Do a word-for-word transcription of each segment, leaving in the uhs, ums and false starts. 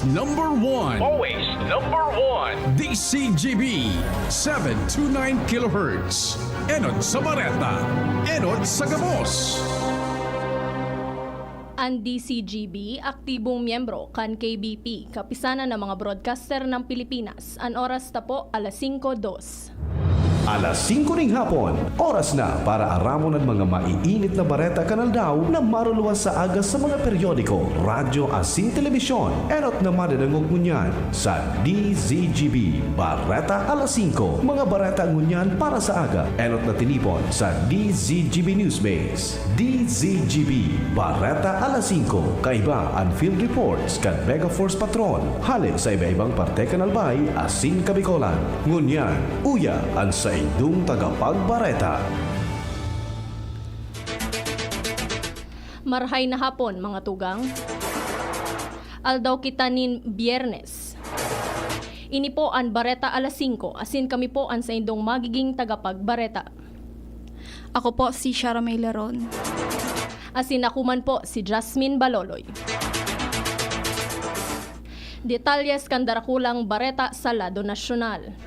Number one. Always number one. D C G B, seven two nine kilohertz. Enot sa Bareta, enot sa gabos. An D C G B, aktibong miyembro kan K B P, Kapisanan ng mga Broadcaster ng Pilipinas. An oras ta po, alas singko dos. Alas singko ning hapon, oras na para aramon an mga maiinit na bareta kan aldaw na maruluwas sa aga sa mga periodiko, radyo asin telebisyon. Enot na madadangog ngunyan sa D Z G B Bareta Alas Singko. Mga bareta ngunyan para sa aga, enot na tinipon sa D Z G B Newsbase. D Z G B, Bareta Alas Singko, kaiba an field reports kan Mega Force Patrol, hale sa iba-ibang parte kan Albay asin Kabikolan. Ngunyan, uya an saindong tagapagbareta. Marhay na hapon, mga tugang. Aldaw kita nin Biyernes. Ini po an Bareta Alas Singko, asin kami po an saindong magiging tagapagbareta. Ako po si Shara May Leron. Asin ako man po si Jasmine Baloloy. Detalles kan darakulang bareta sa lado nasyonal.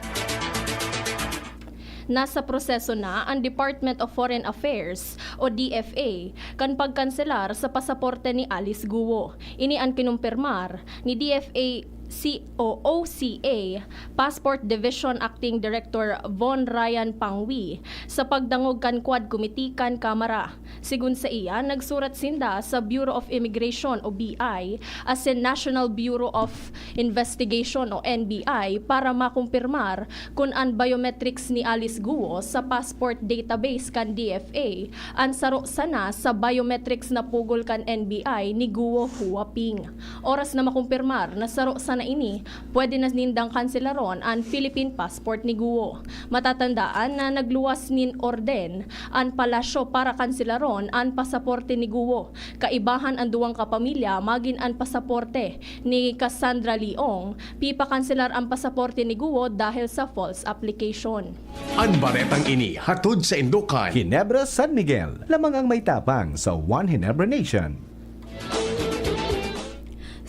Nasa proseso na an Department of Foreign Affairs o D F A kan pagkanselar sa pasaporte ni Alice Guo. Ini an kinumpirmar ni D F A C O O C A Passport Division Acting Director Von Ryan Pangwi sa pagdangog kan Quad Committee kan Kamara. Sigon saiya, nagsurat sinda sa Bureau of Immigration o B I asin National Bureau of Investigation o N B I para makumpirmar kun an biometrics ni Alice Guo sa passport database kan D F A an saro sana sa biometrics na pugol kan N B I ni Guo Huaping. Oras na makumpirmar na saro sana ini, pwede na nindang kanselaron an Philippine passport ni Guo. Matatandaan na nagluwas nin orden an palasyo para kanselaron an pasaporte ni Guo. Kaibahan an duwang kapamilya, magin an pasaporte ni Cassandra Leong, pipakanselar an pasaporte ni Guo dahil sa false application. An baretang ini hatod saindo kan Ginebra San Miguel, lamang ang may tapang sa One Ginebra Nation.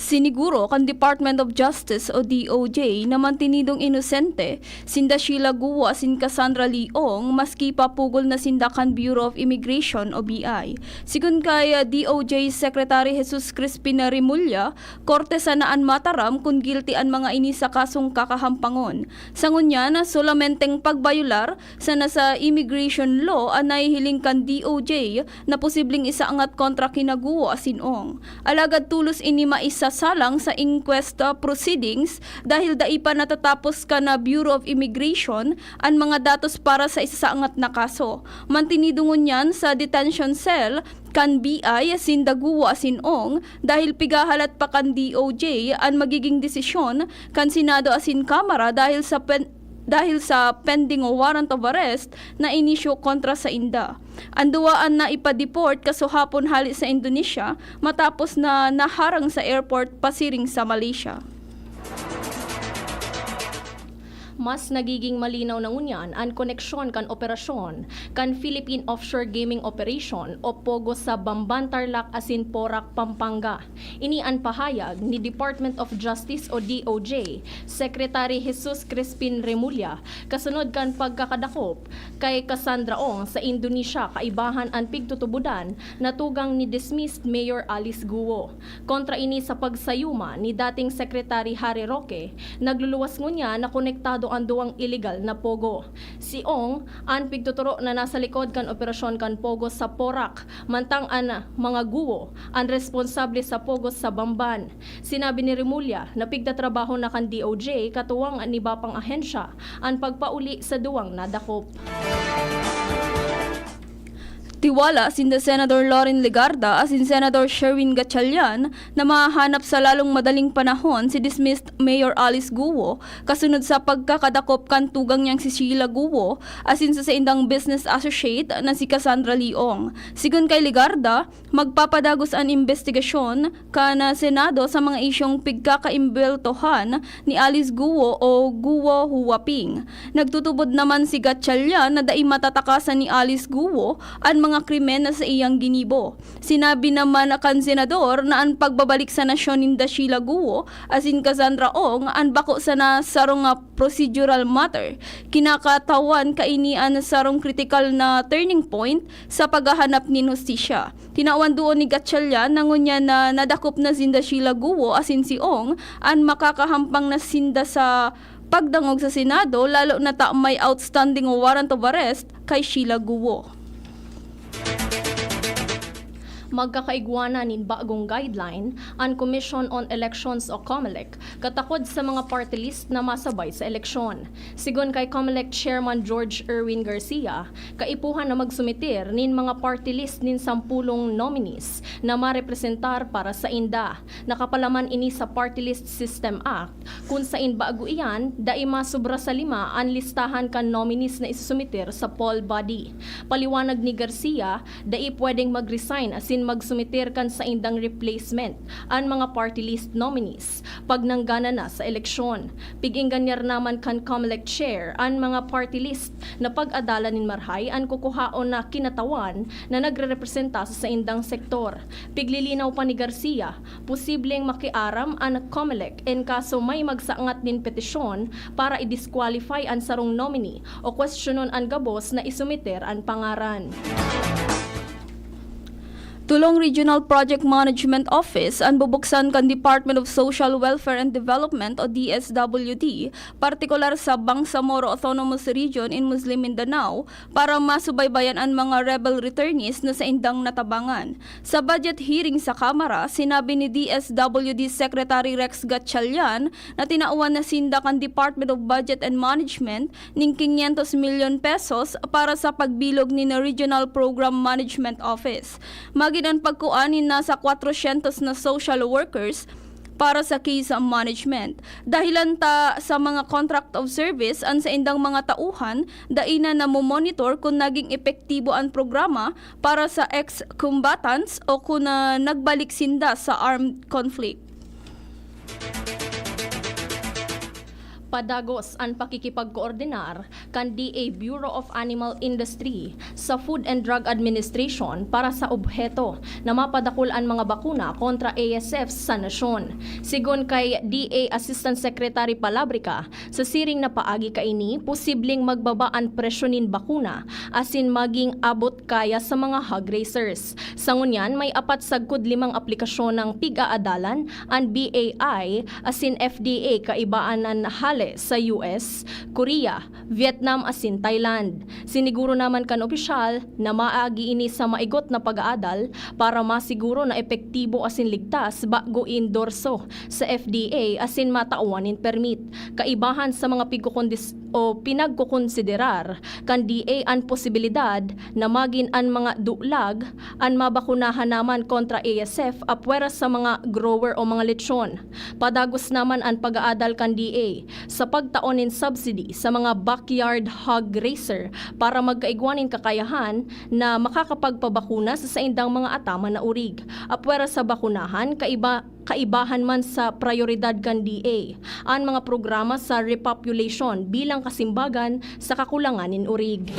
Siniguro kan Department of Justice o D O J na mantinidong inosente sinda Sheila Guo asin Cassandra Leong, maski papugol na sinda kan Bureau of Immigration o B I. Sigon kay, ah, D O J Secretary Jesus Crispin Remulla, korte sana an mataram kun guilty an mga ini sa kasong kakahampangon. Sa ngunyan, solamenteng pagbayolar sana sa immigration law an nahihiling kan D O J na posibleng isaangat kontra kina Guo asin Ong. Alagad tolos ini maisasalang sa inquest, ah, proceedings dahil dai pa natatapos kan, ah, Bureau of Immigration an mga datos para sa isasaangat na kaso. Mantinido ngunyan sa detention cell kan B I sinda Guo asin Ong dahil pigahalat pa kan D O J an magiging desisyon kan Senado asin Kamara dahil sa pen-, dahil sa pending warrant of arrest na inisyu kontra sainda. An duwa an naipa-deport kasuhapon hale sa Indonesia matapos na naharang sa airport pasiring sa Malaysia. Mas nagiging malinaw na ngunyan an koneksyon kan operasyon kan Philippine Offshore Gaming Operation o POGO sa Bamban, Tarlac asin Porac, Pampanga. Ini an pahayag ni Department of Justice o D O J Secretary Jesus Crispin Remulla kasunod kan pagkakadakop kay Cassandra Ong sa Indonesia, kaibahan an pigtutubodan na tugang ni dismissed Mayor Alice Guo. Kontra ini sa pagsayuma ni dating Secretary Harry Roque, nagluluwas ngunyan na konektado an duwang iligal na POGO. Si Ong an pigtuturo na nasa likod kan operasyon kan POGO sa Porac, mantang an mga Guo an responsable sa POGO sa Bamban. Sinabi ni Remulla na pigtatrabaho na kan D O J katuwang an iba pang ahensya an pagpauli sa duwang nadakop. Tiwala sinda Senador Loren Legarda asin Senador Sherwin Gatchalian na mahahanap sa lalong madaling panahon si dismissed Mayor Alice Guo kasunod sa pagkakadakop kan tugang niyang si Sheila Guo asin sa saindang business associate na si Cassandra Leong. Sigon kay Legarda, magpapadagos an imbestigasyon kan Senado sa mga isyong pigkakaimbweltohan ni Alice Guo o Guo Huaping. Nagtutubod naman si Gatchalian na dai matatakasan ni Alice Guo an mga krimen na saiyang ginibo. Sinabi naman na kan senador na an pagbabalik sa nasyon ninda Sheila Guo asin Cassandra Ong an bako sana sarong nga procedural matter. Kinakatawan kaini an sarong kritikal na turning point sa paghahanap nin hustisya. Tinawan duon ni Gatchalian na ngunyan na nadakop na sinda Sheila Guo asin si Ong an makakahampang na sinda sa pagdangog sa Senado, lalo na ta may outstanding warrant of arrest kay Sheila Guo. Magkakaigwa na nin bagong guideline an Commission on Elections o COMELEC katakod sa mga party list na masabay sa eleksyon. Sigon kay COMELEC Chairman George Erwin Garcia, kaipuhan na magsumiter nin mga party list nin sampulong nominees na marepresentar para sainda. Nakapalaman ini sa Party List System Act, kun sain bago iyan, dai masobra sa lima an listahan kan nominees na isusumiter sa poll body. Paliwanag ni Garcia, dai pwedeng mag-resign asin magsumiter kan saindang replacement an mga party list nominees pag nanggana na sa eleksyon. Pig-engganyar naman kan COMELEC Chair an mga party list na pag-adalan nin marhay an kukuhaon na kinatawan na nagrerepresenta sa saindang sektor. Piglilinaw pa ni Garcia, posibleng makiaram an COMELEC en kaso may magsangat nin petisyon para i-disqualify an sarong nominee o kwestiyonon an gabos na isumiter an pangaran. Tulong Regional Project Management Office an bubuksan kan Department of Social Welfare and Development o D S W D, partikular sa Bangsamoro Autonomous Region in Muslim Mindanao, para masubaybayan an mga rebel returnees na saindang natabangan. Sa budget hearing sa Kamara, sinabi ni D S W D Secretary Rex Gatchalian na tinawan na sinda kan Department of Budget and Management nin quinientos milyon pesos para sa pagbilog nin Regional Program Management Office. Magin an pagkua nin nasa kwatrosyentos na social workers para sa case management. Dahilan ta sa mga contract of service an saindang mga tauhan, dai na namomonitor kun naging epektibo an programa para sa ex-combatants o kun, ah, nagbalik sinda sa armed conflict. Padagos an pakikipagkoordinar kan D A Bureau of Animal Industry sa Food and Drug Administration para sa obheto na mapadakul an mga bakuna kontra A S F sa nasyon. Sigon kay D A Assistant Secretary Palabrica, sa siring na paagi kaini, posibleng magbaba an presyo nin bakuna asin maging abot kaya sa mga hog raisers. Sa ngunyan, may apat sagkod limang aplikasyon na pig-aadalan an B A I asin F D A kaiba an hale sa U S, Korea, Vietnam asin Thailand. Siniguro naman kan opisyal na maagi ini sa maigot na pag-aadal para masiguro na epektibo asin ligtas bago i-endorso sa F D A asin matawan nin permit. Kaibahan sa mga pigkukondis-, o pinagkokonsiderar kan D A an posibilidad na magin an mga dulag an mabakunahan naman kontra A S F apwera sa mga grower o mga lechon. Padagos naman an pag-aadal kan D A sa pagtao nin subsidy sa mga backyard hog raiser para magkaigwa nin kakayahan na makakapagpabakuna sa saindang mga ataman na urig. Apwera sa bakunahan, kaiba, kaibahan man sa prayoridad kan D A an mga programa sa repopulation bilang kasimbagan sa kakulangan nin urig.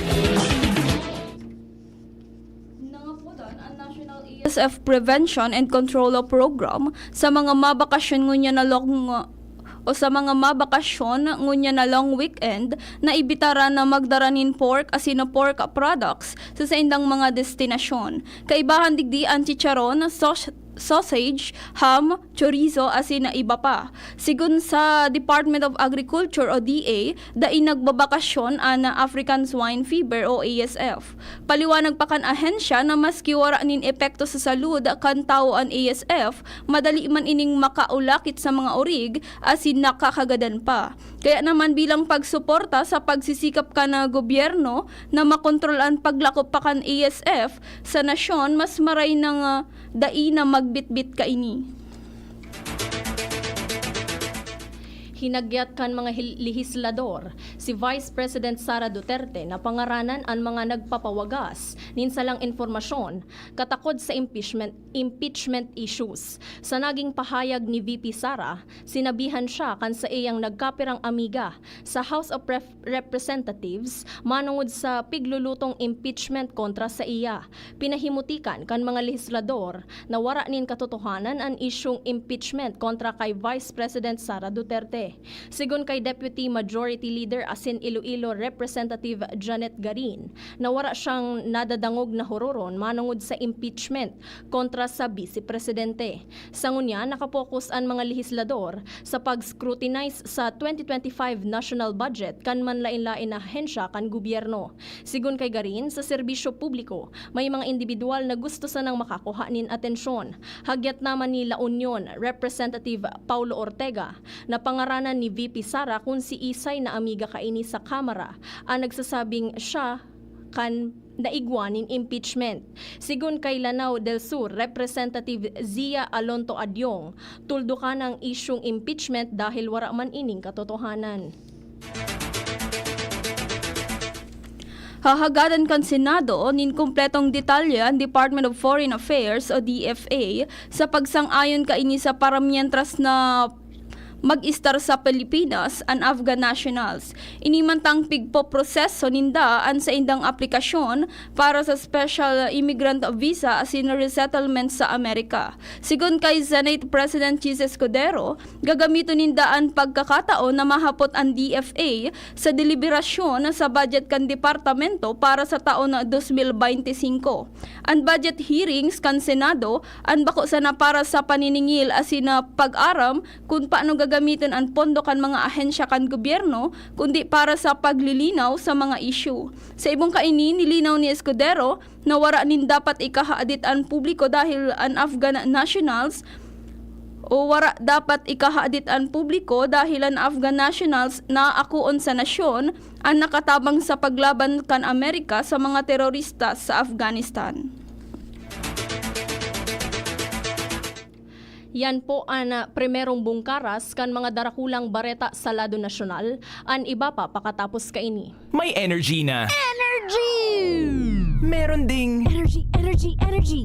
Nangapodan an National A S F Prevention and Control Program sa mga mabakasyon ngunyan na long o sa mga mabakasyon ngunyan na long weekend na ibitaran na magdara nin pork asin pork products sa saindang mga destinasyon. Kaibahan digdi an chicharon, sos-, sausage, ham, chorizo, asin na iba pa. Sigon sa Department of Agriculture o D A, dai nagbabakasyon an African Swine Fever o A S F. Paliwanag pa kan ahensya na maski wara nin epekto sa salud kan tawo an A S F, madali man ining makaulakit sa mga orig asin nakakagadan pa. Kaya naman, bilang pagsuporta sa pagsisikap kan gobyerno na makontrol an paglakop pa kan A S F sa nasyon, mas maray nang, ah, dai na magbitbit kaini. Hinagyat kan mga hil-, lehislador si Vice President Sara Duterte na pangaranan an mga nagpapawagas Nin salang impormasyon, katakod sa impeachment, impeachment issues. Sa naging pahayag ni V P Sara, sinabihan siya kan saiyang nagkapirang amiga sa House of Rep-, Representatives manungod sa piglulutong impeachment kontra sa iya. Pinahimutikan kan mga lehislador na wara nin katotohanan an isyung impeachment kontra kay Vice President Sara Duterte. Sigon kay Deputy Majority Leader asin Iloilo Representative Janet Garin, na wara siyang nadadangog na huroron manungod sa impeachment kontra sa Bise Presidente. Sa ngunyan, nakapokus an mga lehislador sa pag-scrutinize sa twenty twenty-five national budget kan manlaen-laen na ahensya kan gobyerno. Sigon kay Garin, sa serbisyo publiko, may mga indibidwal na gusto sanang makakuha nin atensyon. Hagyat naman ni La Union Representative Paulo Ortega, na pangaranan ni V P Sara kun siisay na amiga kaini sa Kamara, an nagsasabing siya kan naigwa nin impeachment. Sigon kay Lanao del Sur Representative Zia Alonto Adyong, tuldukan ang isyung impeachment dahil wara man ining katotohanan. Hahagadan kan Senado nin kompletong detalye an Department of Foreign Affairs o D F A sa pagsang-ayon kaini sa paramientras na mag-estar sa Pilipinas an Afghan nationals. Ini mantang pigpoproseso ninda an saindang aplikasyon para sa special immigrant visa asin resettlement sa Amerika. Sigon kay Senate President Chiz Escudero, gagamiton ninda an pagkakataon na mahapot an D F A sa deliberasyon sa budget kan departamento para sa taon dos mil baynte singko. An budget hearings kan Senado an bako sana para sa paniningil asin na pag-aram kun paano gagamiton an pondo kan mga ahensya kan gobyerno, kundi para sa paglilinaw sa mga isyu. Sa ibong kaini, nilinaw ni Escudero na wara nin dapat ikahadit an publiko dahil an Afghan nationals o wara dapat ikahadit an publiko dahil an Afghan nationals na akoon sa nasyon an nakatabang sa paglaban kan Amerika sa mga terorista sa Afghanistan. Yan po an, ah, primerong bungkaras kan mga darakulang bareta sa lado nasyonal. An iba pa pakatapos kaini. May energy na. Energy! Meron ding Energy, energy, energy!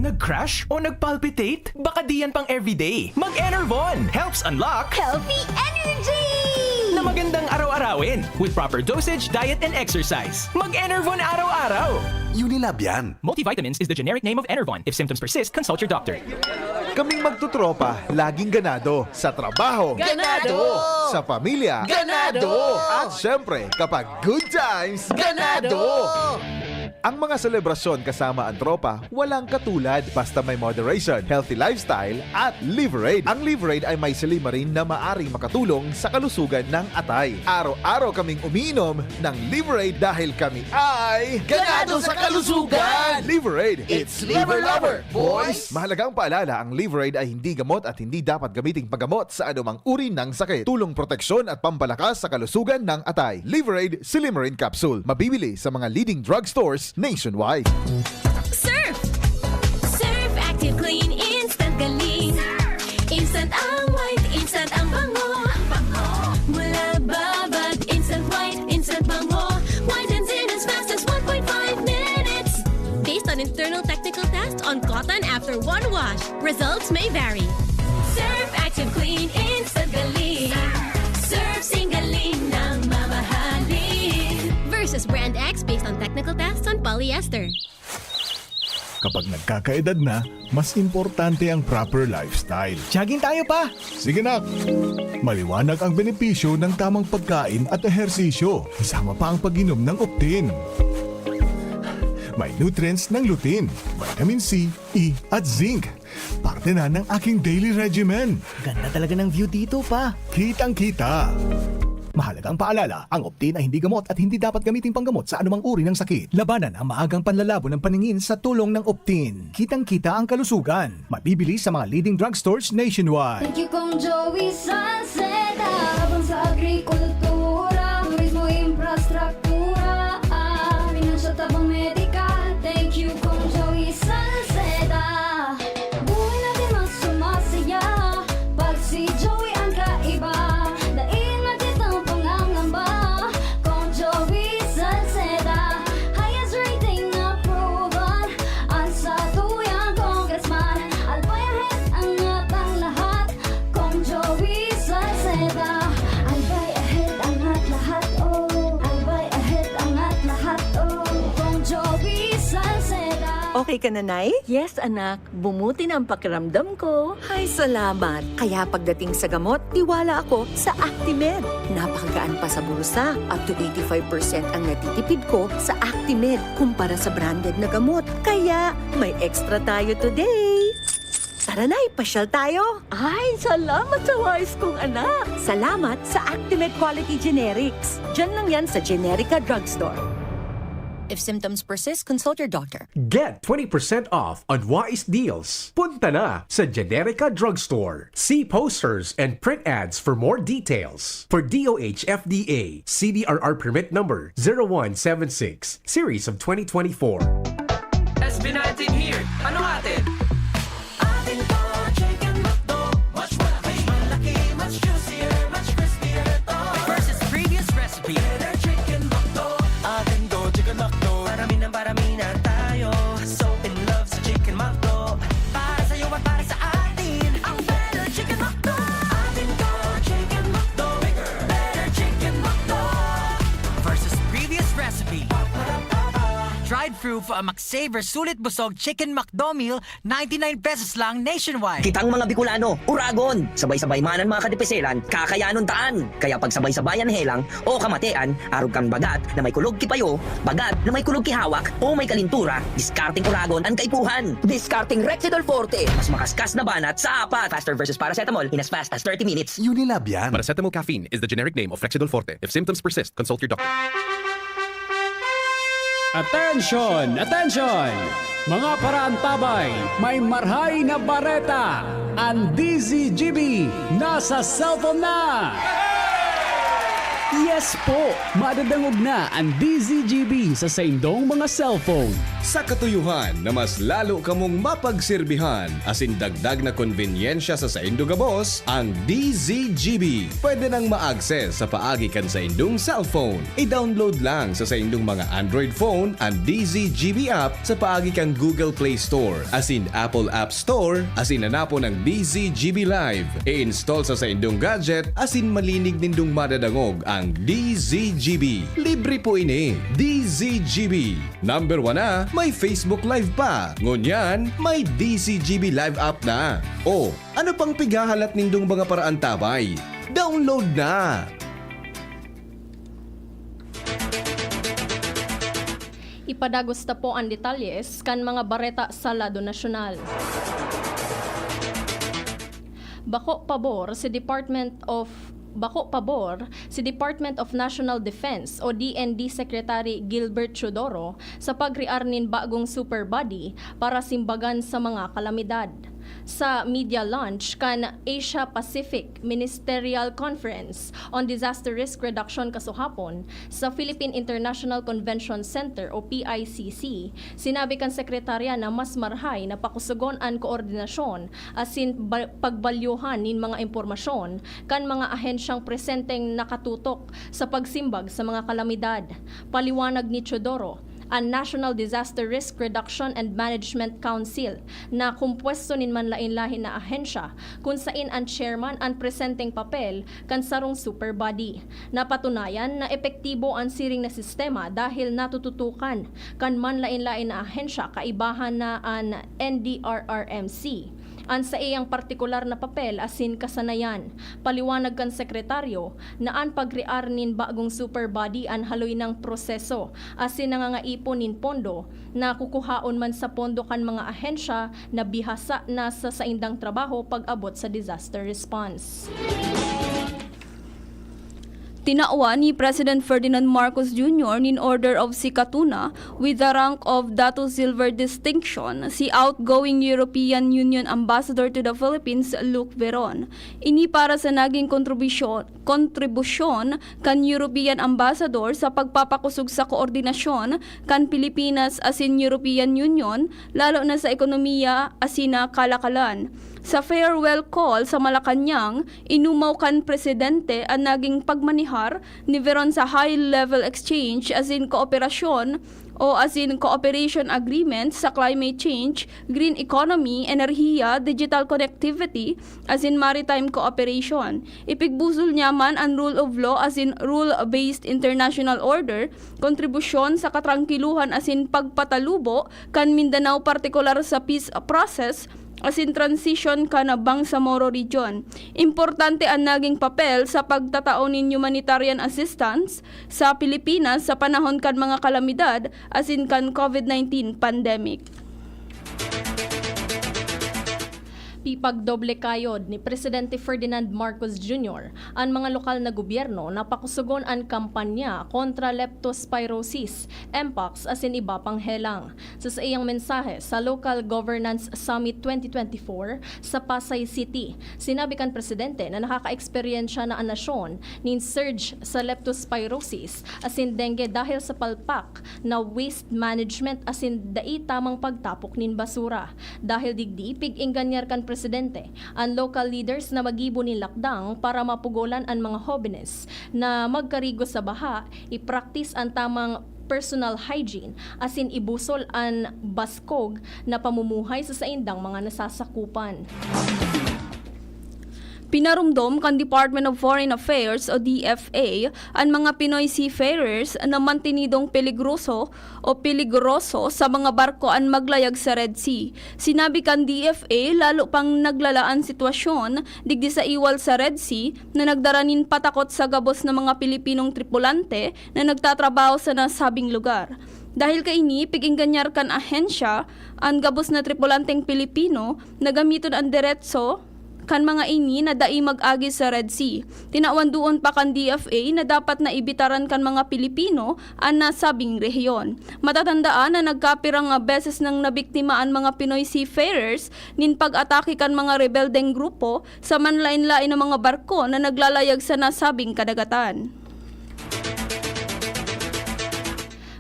Nag-crash o nag-palpitate? Baka di yan pang everyday. Mag-Enervon helps unlock Healthy energy! Na magandang araw-arawin with proper dosage, diet, and exercise. Mag-Enervon araw-araw! Unilab yan. Multivitamins is the generic name of Enervon. If symptoms persist, consult your doctor. Kaming magtotropa, laging ganado. Sa trabaho. Ganado! Sa pamilya. Ganado! At syempre, kapag good times, Ganado! Ang mga selebrasyon kasama ang tropa, walang katulad. Basta may moderation, healthy lifestyle, at Liverade. Ang Liverade ay may silymarin na maaring makatulong sa kalusugan ng atay. Araw-araw kaming umiinom ng Liverade dahil kami ay Ganado sa kalusugan! Liverade, it's Liver Lover, boys! Mahalagang paalala, ang Liverade ay hindi gamot at hindi dapat gamiting panggamot sa anumang uri ng sakit. Tulong proteksyon at pampalakas sa kalusugan ng atay. Liverade Silymarin Capsule. Mabibili sa mga leading drugstores nationwide. Surf! Surf Active Clean Instant Galing. Instant ang white, instant ang bango. Mula babad, instant white, instant bango. Whitens in as fast as one point five minutes. Based on internal technical test on cotton after one wash. Results may vary. Surf Active Clean Instant Galing. Surf Sing Galing ng mamahalin. Versus Brand X based on technical tests on polyester. Kapag nagkakaedad na, mas importante ang proper lifestyle. Jogging tayo, pa! Sige, nak! Maliwanag ang benepisyo ng tamang pagkain at ehersisyo, kasama pa ang pag-inom ng Optin. May nutrients ng lutein, vitamin C, E, at zinc. Parte na ng aking daily regimen. Ganda talaga ng view dito, pa. Kitang-kita. Mahalagang paalala, ang Optin ay hindi gamot at hindi dapat gamiting panggamot sa anumang uri ng sakit. Labanan ang maagang panlalabo ng paningin sa tulong ng Optin. Kitang-kita ang kalusugan. Mabibili sa mga leading drugstores nationwide. Thank you, Kong Joey Salceda. Habang sa agrikultura, turismo, infrastruktura, ah, pinansyal, tabang medikal. Thank you, Kong Joey Salceda. Buhay natin mas sumasaya pag si Joey ang kaiba. Dai na kitang pangangamba, Kong Joey Salceda. Highest rating na pro Okay ka na, Nay? Yes, anak. Bumuti na ang pakiramdam ko. Ay, salamat. Kaya pagdating sa gamot, tiwala ako sa Actimed. Napakagaan pa sa bulsa. Up to eighty-five percent ang natitipid ko sa Actimed kumpara sa branded na gamot. Kaya, may extra tayo today. Tara, Nay, pasyal tayo. Ay, salamat sa wais kong anak. Salamat sa Actimed Quality Generics. Diyan lang yan sa Generica Drugstore. If symptoms persist, consult your doctor. Get twenty percent off on Wise Deals. Punta na sa Generica Drugstore. See posters and print ads for more details. For D O H F D A, C D R R permit number zero one seven six, series of twenty twenty-four. S B nineteen here. Ano atin? Atin to, Chicken McDo. Mas malaki, mas juicier, mas crispier to. Versus previous recipe. Better Chicken McDo. Atin to, Chicken McDo. Parami ng parami na tayo. So in love sa Chicken McDo. Para sa'yo at para sa atin. Ang Better Chicken McDo. Atin to, Chicken McDo. Bigger, Better Chicken McDo. Versus previous recipe. Drive-thru for a McSaver Sulit Busog Chicken McDo Meal, ninety-nine pesos lang nationwide. Kitang mga Bicolano, Uragon! Sabay-sabay man an mga kadipiselan, kakayanon taan! Kaya pagsabay-sabayan helang o kamatean, arog kan bagat na may kulog ki payo, bagat na may kulog ki hawak, o may kalintura, diskarteng Uragon an kaipuhan! Diskarteng Rexidol Forte, mas makaskas na banat sa apat! Faster versus paracetamol in as fast as thirty minutes. Unilab yan. Paracetamol caffeine is the generic name of Rexidol Forte. If symptoms persist, consult your doctor. Attention! Attention! Mga paraantabay, may marhay na bareta! An D Z G B nasa cellphone na! Yes po! Madadangog na an D Z G B sa saindong mga cellphone. Sa katuyuhan na mas lalo kamong mapagserbihan asin dagdag na konbenyensya sa saindo gabos, ang D Z G B pwede nang ma-access sa paagi kan saindong cellphone. I-download lang sa saindong mga Android phone an D Z G B app sa paagi kan Google Play Store asin Apple App Store asin hanapon ang D Z G B Live. I-install sa saindong gadget asin malinig nindong madadangog ang D Z G B. Libre po ini. D Z G B. Number one na, may Facebook Live pa. Ngunyan, may D Z G B Live app na. O, ano pang pighahalat nindong mga paraantabay? Download na! Ipadagos ta po an detalyes kan mga bareta sa lado nasyonal. Bako pabor si Department of Bako pabor si Department of National Defense o D N D Secretary Gilbert Teodoro sa pagriar nin bagong super body para simbagan sa mga kalamidad. Sa media launch kan Asia Pacific Ministerial Conference on Disaster Risk Reduction kasuhapon sa Philippine International Convention Center o P I C C, sinabi kan sekretarya na mas marhay na pakusugon an koordinasyon asin ba-, pagbalyohan nin mga impormasyon kan mga ahensyang presenteng nakatutok sa pagsimbag sa mga kalamidad. Paliwanag ni Teodoro, an National Disaster Risk Reduction and Management Council na kompuesto nin manlaen-laen na ahensya, kun saen an chairman an presenteng papel kan sarong super body. Napatunayan na epektibo an siring na sistema dahil natututukan kan manlaen-laen na ahensya, kaibahan na an N D R R M C. An saiyang partikular na papel asin kasanayan. Paliwanag kan sekretaryo na an pagriar nin bagong super body an haloy nang proseso asin nangangaipon nin pondo na kukuhaon man sa pondo kan mga ahensya na bihasa na sa saindang trabaho pag-abot sa disaster response. Tinawan ni President Ferdinand Marcos Junior nin Order of Sikatuna with the rank of Dato Silver Distinction si outgoing European Union Ambassador to the Philippines, Luc Veron. Ini para sa naging kontribusyon, kontribusyon kan European Ambassador sa pagpapakosog sa koordinasyon kan Pilipinas asin European Union, lalo na sa ekonomiya asin na kalakalan. Sa farewell call sa Malacañang, inumaw kan presidente an naging pagmanihar ni Veron sa high-level exchange asin kooperasyon o asin cooperation agreement sa climate change, green economy, enerhiya, digital connectivity, asin maritime cooperation. Ipigbusol niya man an rule of law asin rule-based international order, kontribusyon sa katrangkiluhan asin pagpatalubo kan Mindanao, partikular sa peace process asin transition kan Bangsamoro Region. Importante an naging papel sa pagtatao nin humanitarian assistance sa Pilipinas sa panahon kan mga kalamidad asin kan COVID nineteen pandemic. Pipagdoble kayod ni Presidente Ferdinand Marcos Junior an mga lokal na gobyerno na pakusogon an kampanya kontra leptospirosis, mpox asin iba pang helang. Sa saiyang mensahe sa Local Governance Summit twenty twenty-four sa Pasay City, sinabi kan presidente na nakakaeksperyensya na an nasyon nin surge sa leptospirosis asin dengue dahil sa palpak na waste management asin dai tamang pagtapok nin basura. Dahil digdi, pig-engganyar kan presidente an local leaders na maggibo nin lakdang para mapugolan an mga hobenes na magkarigo sa baha, ipraktis an tamang personal hygiene, asin ibusol an baskog na pamumuhay sa saindang mga nasasakupan. Pinaromdom kan Department of Foreign Affairs o D F A an mga Pinoy seafarers na mantinidong peligroso o peligroso sa mga barko an maglayag sa Red Sea. Sinabi kan D F A, lalo pang naglala an sitwasyon digdi sa iwal sa Red Sea na nagdara nin patakot sa gabos na mga Pilipinong tripulante na nagtatrabaho sa nasabing lugar. Dahil kaini, pig-engganyar kan ahensya an gabos na tripulanteng Pilipino na gamiton an diretso kan mga ini na dai mag-agi sa Red Sea. Tinawan duon pa kan D F A na dapat na ibitaran kan mga Pilipino an nasabing rehiyon. Matatandaan na nagkapirang beses nang nabiktima an mga Pinoy seafarers nin pag-atake kan mga rebeldeng grupo sa manlaen-laen na mga barko na naglalayag sa nasabing kadagatan.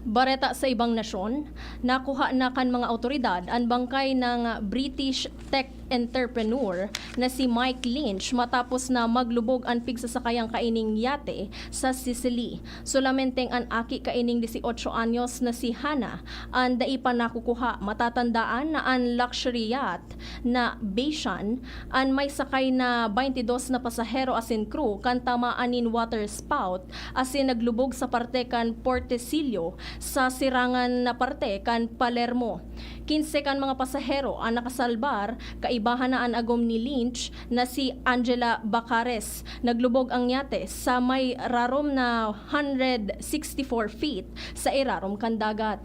Bareta sa ibang nasyon, nakuha na kan mga awtoridad an bangkay ng British tech entrepreneur na si Mike Lynch matapos na maglubog an pigsasakayang kaining yate sa Sicily. Solamenteng an aki kaining dieciocho anyos na si Hannah an dai pa nakukuha. Matatandaan na an luxury yacht na Beishan an may sakay na twenty dos na pasahero asin crew kan tamaan nin water spout asin naglubog sa parte kan Portesillo sa sirangan na parte kan Palermo. Quince kan mga pasahero an nakasalbar, kaibahan na an agom ni Lynch na si Angela Bacares. Naglubog ang yate sa may rarom na hundred sixty-four feet sa irarom kan dagat.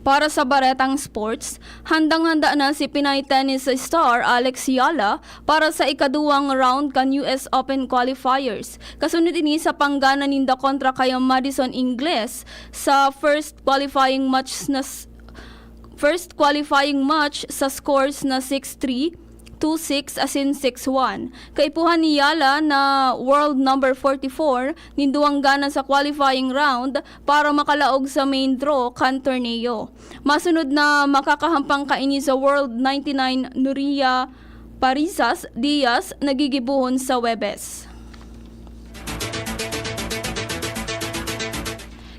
Para sa baretang sports, handang-handa na si Pinay tennis star Alex Yala para sa ikaduwang round kan U S Open qualifiers. Kasunod ini sa panggana ninda kontra kay Madison Ingles sa first qualifying match na s-, first qualifying match sa scores na six three, two six asin six one. Kaipuhan ni Yala na world number forty-four nin duwang gana sa qualifying round para makalaog sa main draw kan torneo. Masunod na makakahampang kaini sa World ninety-nine Nuria Parisas Diaz na gigibohon sa Huwebes.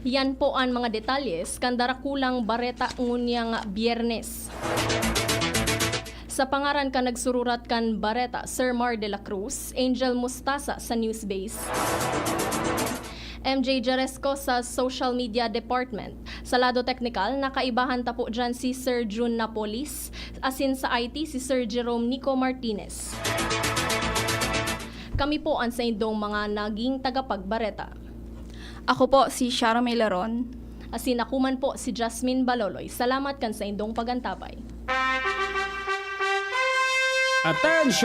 Yan po an mga detalye kan darakulang bareta ngunyan Biyernes. Sa pangaran kan nagsururat kan bareta, Sir Mar de la Cruz, Angel Mustasa sa Newsbase. M J Jaresco sa Social Media Department. Sa lado teknikal, nakaibahan ta po dyan si Sir Jun Napolis, asin sa I T si Sir Jerome Nico Martinez. Kami po an saindong mga naging tagapagbareta. Ako po si Shara Melaron. Asin ako man po si Jasmine Baloloy. Salamat kan saindong pagantabay. Attention!